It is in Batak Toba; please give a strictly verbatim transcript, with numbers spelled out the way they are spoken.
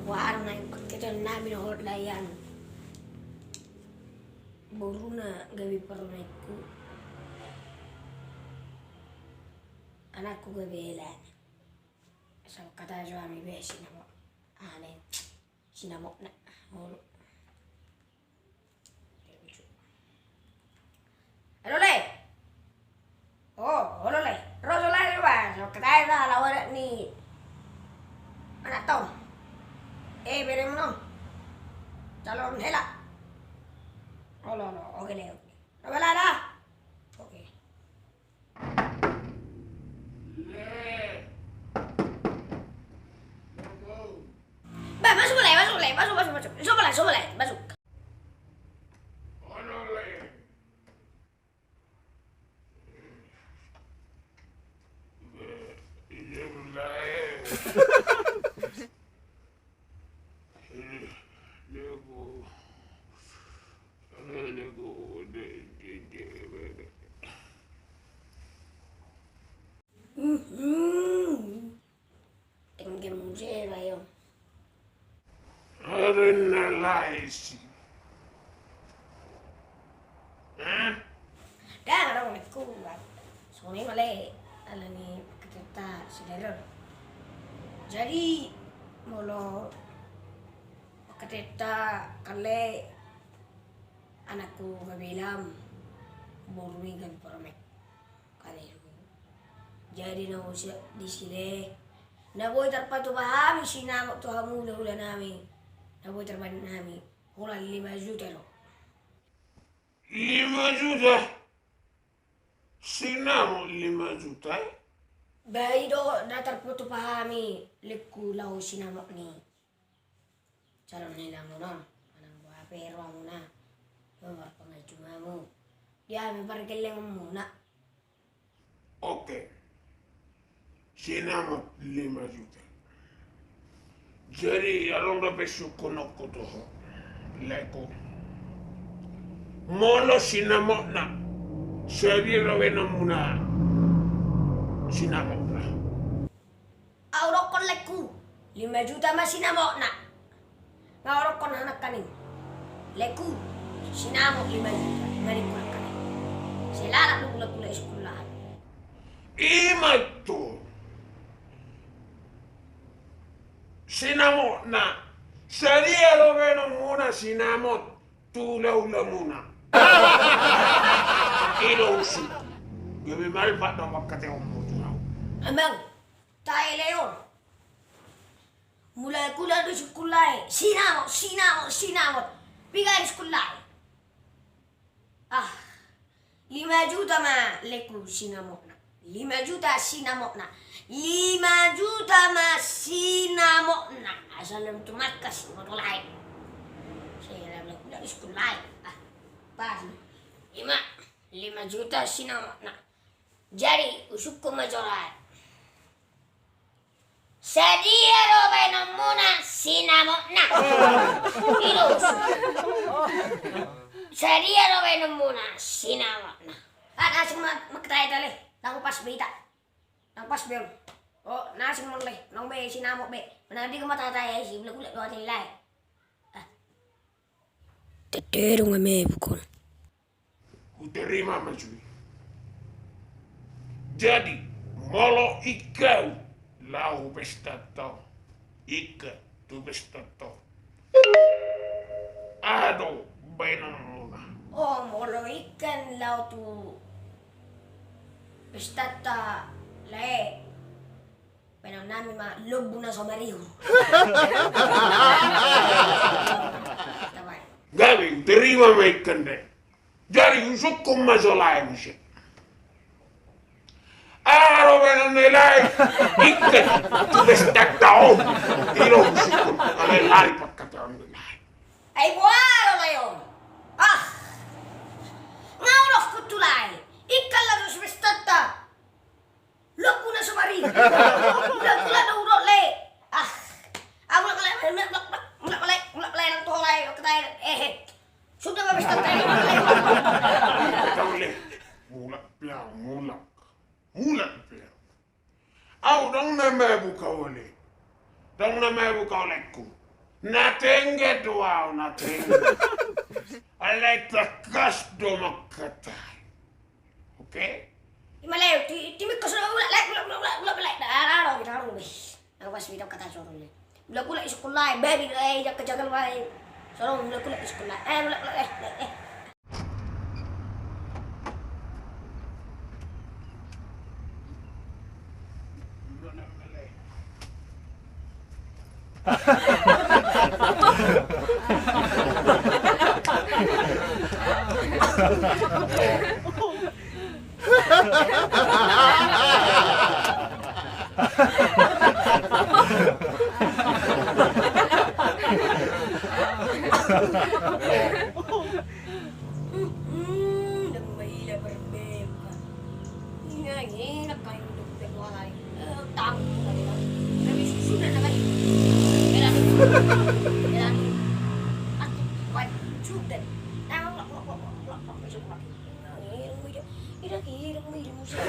Warna yang pakai celana mina hot layan. Boruna gabe parumaenku. Anakku gabe elana. Sahat hata jo hami be sinamot. Ane. Sinamotna. Molo. Olo le. Oh, olo le. Ro jo lae ba. Sahat hata laho adat ni anak tong. Eh, beremu no. Calon hela. Olo, olo. Oke le, oke. Ro ba lae da. Oke. Ba, masuk mulai, masuk mulai, masuk, masuk, masuk. Masuk mulai, masuk mulai, masuk. Tenggem muse ba i on. Are na lae si. Hah? Dang, adong laengku. Songon i male alani paketeanta si Daron. Jadi molo paketeanta kan lae, anakku gabe elam, borumi gabe parumaen. Kan i do. Jadi na use disi lae, na boi tarpatupa hami sinamot tu hamu hulahula nami, na boi tarbahen hami holan lima juta do. Lima juta? Sinamot lima juta, eh? Ba i do na tarpatupa hami laengku laho sinamot ni calon helamuna on. Manang boha pe rohamuna, marpangunjung hamu di hami pargellengonmuna. Oke. Sinamot lima juta. Jadi adong dope siukkononku tu ho, laengku. Molo sinamotna, sadia do baenonmuna sinamotna? Au dokkon laengku, lima juta ma sinamotna. Nga au dokkon hanakkaning. Laengku, sinamot lima juta, nga dingku nangkaning. Sai lalap do hulahula i sikolaan. I ma tutu. Sinamotna. Sadia do baenonmuna sinamot tu hulahulamuna? I do usungku. Gabe malpat do pangkataionmu tu au. Amang, tahe lae on. Mulai kuliah do sikola i, sinamot, sinamot, sinamot. Piga do sikola i? Ah, lima juta ma laengku sinamotna. Lima juta sinamotna. Lima juta ma sinamotna. Asal lam tumangkas molo lae. Sai lam mulai kuliah do sikola i. Ah, pas. I ma, lima juta sinamotna. Jadi usungkon ma jo lae. Sadia do baenonmuna sinamotna? I do usungku. Sadia do baenonmuna sinamotna? Ah, na asing ma, makta ita le. Naung pas be ita. Naung pas be on. Oh, na asing ma on le. Naung be sinamot be. Manang di kemata-mata i, si bulak-bulak do ate ni lae. Ah. Tete do nga mebuk on. Huterima ma jo i. Jadi molo ingkon au laho pesta tong, ingkon tu pesta tong, aha do baenonmuna? Oh, molo ingkon laho tu pestanta lae, baenon nami ma lombu na so marihur. Gabe huterima ma ingkon da. Jadi usungkon ma jo lae muse. Aha do baenon ni lae? Ingkon tu pestanta on. I do usungkon. Alai lari pangkataion ni lae. Ai boha do lae on? Ah. Nga au dokkon tu lae, ingkon laho tu pestanta. Lombu na so marihur. Mulak, mulak do hudok lae. Ah. Ah, mulak lae, mulak, mulak, mulak, mulak lae, mulak lae, nang toho lae, ketai, eh, eh. Sudah ma pestanta i, mulak lae. Mulak lae. Mulak pe au, mulak. Mulak pe au. Au ndang na mabuk au ale. Ndang na mabuk au laengku. Na tengge do au, na tengge. Alai tangkas do mangkatai. Oke? Ima Leo, ti, ti mikko sudah ulak, ulak, ulak, ulak, ulak, ulak, ulak. Dah, dah, dah, kita harus lebih. Aku pas video kata suruh ni. Ulak, ulak, di sekolah, babi, eh, jaga, jaga, eh. Suruh ulak, ulak, di sekolah. Eh, ulak, ulak, eh, eh, eh. Hmm, dang maila berbempa. Inga, inga, kain untuk berwalai. Eh, tamu, kain. Kami sudah na kain. Enak. Enak. Aku kuat sudah. Tahu, lak, lak, lak, lak, lak, lak, lak, lak. Inga, inga, inga, inga, inga, inga, inga.